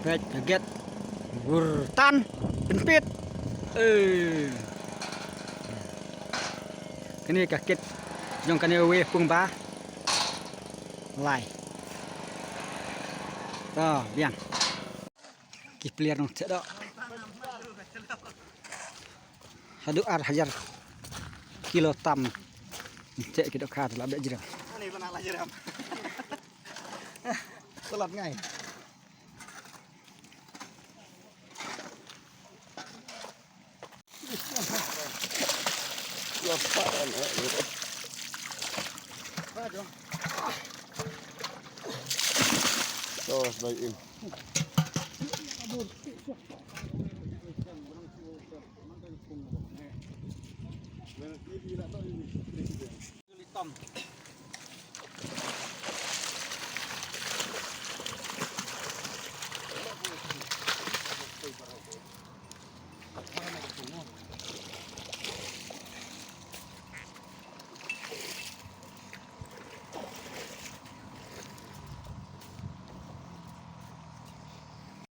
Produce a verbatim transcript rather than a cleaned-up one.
Peit ka get. Gur tan. Pynpit. Eh. Kane ka kit jong kane wei pung ba lai. To biang. Ki player nong cedok. Haduh ar hajar kilo tam. Cek ki dohkha la bek jrem. Ani bana la jrem. Telat ngai. Terus baik in.